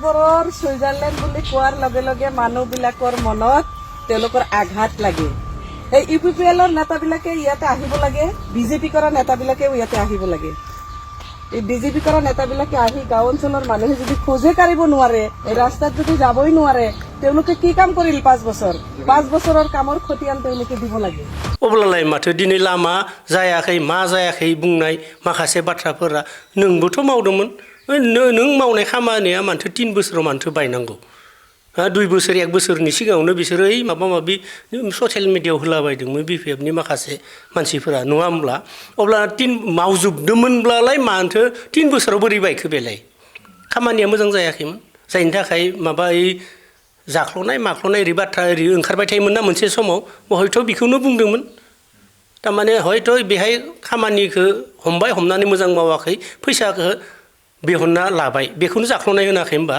Switzerland বুলি কোৱাৰ লগে লগে মানুহবিলাকৰ মনত তেওঁলোকৰ আঘাত লাগে। এই ইউপিপিএলৰ নেতাবিলাকে ইয়াতে আহিব লাগে, বিজেপি কৰা নেতাবিলাকেও ইয়াতে আহিব লাগে। এই বিজেপি কৰা নেতাবিলাকে আহি গাঁও অঞ্চলৰ মানুহে যদি খোজে কাঢ়িব নোৱাৰে, এই ৰাস্তাত যদি যাবই নোৱাৰে, তেওঁলোকে কি কাম কৰিল 5 বছৰ? 5 বছৰৰ কামৰ খতিয়ান তেওঁলোকে দিব লাগে। अब्लालाय माथो दिनै लामा जायाखै मा जायाखै बुंनाय माखासे बाथ्राफोरा नोंबोथ' मावदोंमोन नों मावनाय खामानिया मानथो 3 बोसोराव मानथो बायनांगौ 2 बोसोर 1 बोसोरनि सिगाङावनो बिसोरो माबा माबि ससियेल मिडियायाव होलाबायदोंमोन बिपिएफनि माखासे मानसिफोरा नङा होमब्ला अब्ला 3 मावजोबदोंमोनब्लालाय मानथो 3 बोसोराव बोरै बायखो बेलाय खामानिया मोजां जायाखैमोन जायनि थाखाय माबा जाख्ल'नाय माख्ल'नाय ओरै बाथ्रा ओरै ओंखारबाय थायोमोन ना मोनसे समाव हयथ' बेखौनो बुंदोंमोन थारमाने हयथ' बेहाय खामानिखौ हमनानै मोजां मावाखै फैसाखौ बेहनना लाबाय बेखौनो जाख्ल'नाय होनाखै होमबा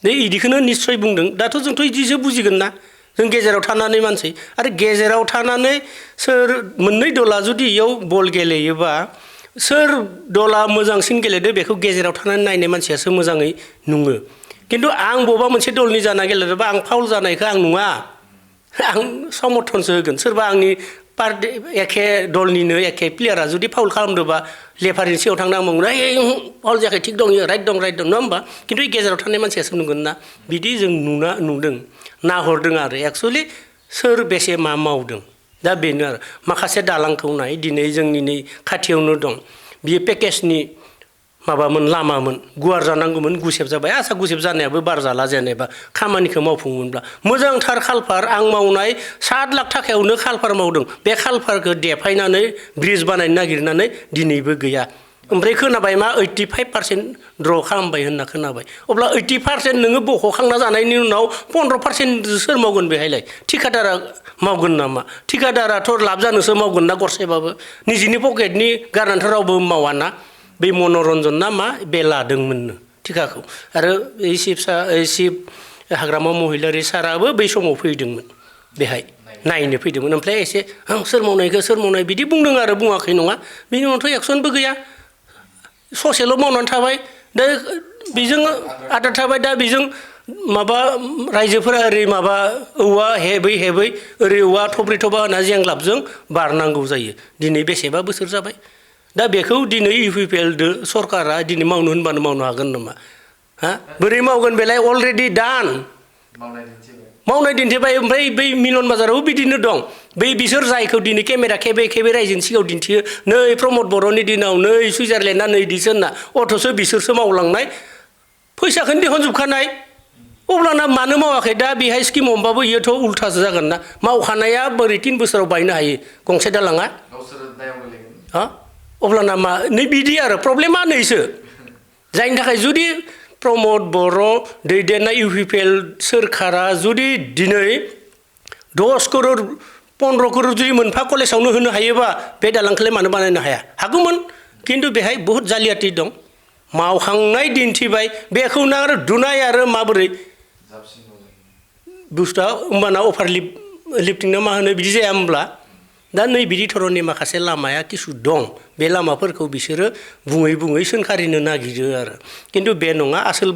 इदिखौनो निश्चय बुंदों दाथ' जोंथ' इदिसो बुजिगोन ना जों गेजेराव थानानै मानसि आरो गेजेराव थानानै सोर मोननै दला जुदि इयाव बल गेलेयोबा सोर दला मोजांसिन गेलेदो बेखौ गेजेराव थानानै नायनाय मानसियासो मोजाङै नुङो किन्तु आं बबेबा मोनसे दलनि जाना गेलेदोंबा आं फाउल जानायखौ आं नुवा आं समर्थनसो होगोन सोरबा आंनि पार्टी एखे दलनिनो एखे प्लेयारा जुदि फाउल खालामदोंबा लेफारिनि सिगाङाव थांना बुंगोन फाउल जायाखै थिग दं राइट दं नङा होमबा किन्तु गेजेराव थानाय मानसियासो नुगोन ना बिदि जों नुदों नाहरदों आरो एक्चुअलि सोर बेसे मा मावदों दा बेनो आरो माखासे दालांखौ नाय दिनै जोंनि नै खाथियावनो दं बियो पेकेजनि माबामोन लामामोन गुवार जानांगौमोन गुसेब जाबाय आसा गुसेब जानायाबो बार जाला जेनेबा खामानिखौ मावफुंमोनब्ला मोजांथार खालफार आं मावनाय 7 लाख थाखायावनो खालफार मावदों बे खालफारखौ देफायनानै ब्रिज बानायनो नागिरनानै दिनैबो गैया ओमफ्राय खोनाबाय मा 85% ड्र खालामबाय होनना खोनाबाय अब्ला 80% नोङो बख'खांना जानायनि उनाव 15% सोर मावगोन बेहायलाय ठिकादारा मावगोन नामा ठिकादाराथ' लाब जानोसो मावगोन ना गरसेबाबो निजिनि पकेटनि गारनानैथ' रावबो मावाना बे मनरन्जन ना मा बे लादोंमोननो थिकाखौ आरो शिब हाग्रामा महिलारि साराबो बै समाव फैदोंमोन बेहाय नायनो फैदोंमोन ओमफ्राय एसे सोर मावनाय बिदि बुंदों आरो बुङाखै नङा बिनि उनावथ' एक्सनबो गैया ससेल' मावनानै थाबाय दा बेजों आद्रा थाबाय दा बेजों माबा रायजोफोरा ओरै माबा औवा हेबै ओरै औवा थब्रै थबा होना जेंलाबजों बारनांगौ जायो दिनै बेसेबा बोसोर जाबाय दा बेखौ दिनै इउपिपिएल सरकारा दिनै मावनो होनबानो मावनो हागोन नामा बोरै मावगोन बेलाय अलरेडि डान मावनाय दिन्थिबाय ओमफ्राय बै मिलन बाजारावबो बिदिनो दं बै बिसोर जायखौ दिनै केमेरा खेबे रायजोनि सिगाङाव दिन्थियो नै प्रमद बर'नि दिनाव नै सुइजारलेण्डआ नै दिसो होनना अथ'सो बिसोरसो मावलांनाय फैसाखौनो दिहुनजोबखानाय अब्लाना मानो मावाखै दा बेहाय स्किम हमबाबो इयोथ' उल्थासो जागोन ना मावखानाया बोरै 3 बोसोराव बायनो हायो गंसे दालाङा अब्लाना मा नै बिदि आरो प्रब्लेमा नैसो जायनि थाखाय जुदि प्रमद बर' दैदेननाय इउपिपिएल सोरखारा जुदि दिनै 10 करोड़ 15 करोड़ जुदि मोनफा कलेजावनो होनो हायोबा बे दालांखौलाय मानो बानायनो हाया हागौमोन किन्तु बेहाय बहुत जालियाति दं मावखांनाय दिन्थिबाय बेखौनो आरो दुनाय आरो माबोरै बुस्थुआ होमबाना अफार लिफ्टिं मा होनो बिदि जाया होमब्ला दा नै बिदि धरननि माखासे लामाया किसु दं बे लामाफोरखौ बिसोरो बुङै सोंखारिनो नागिरो आरो किन्तु बे नङा आसोल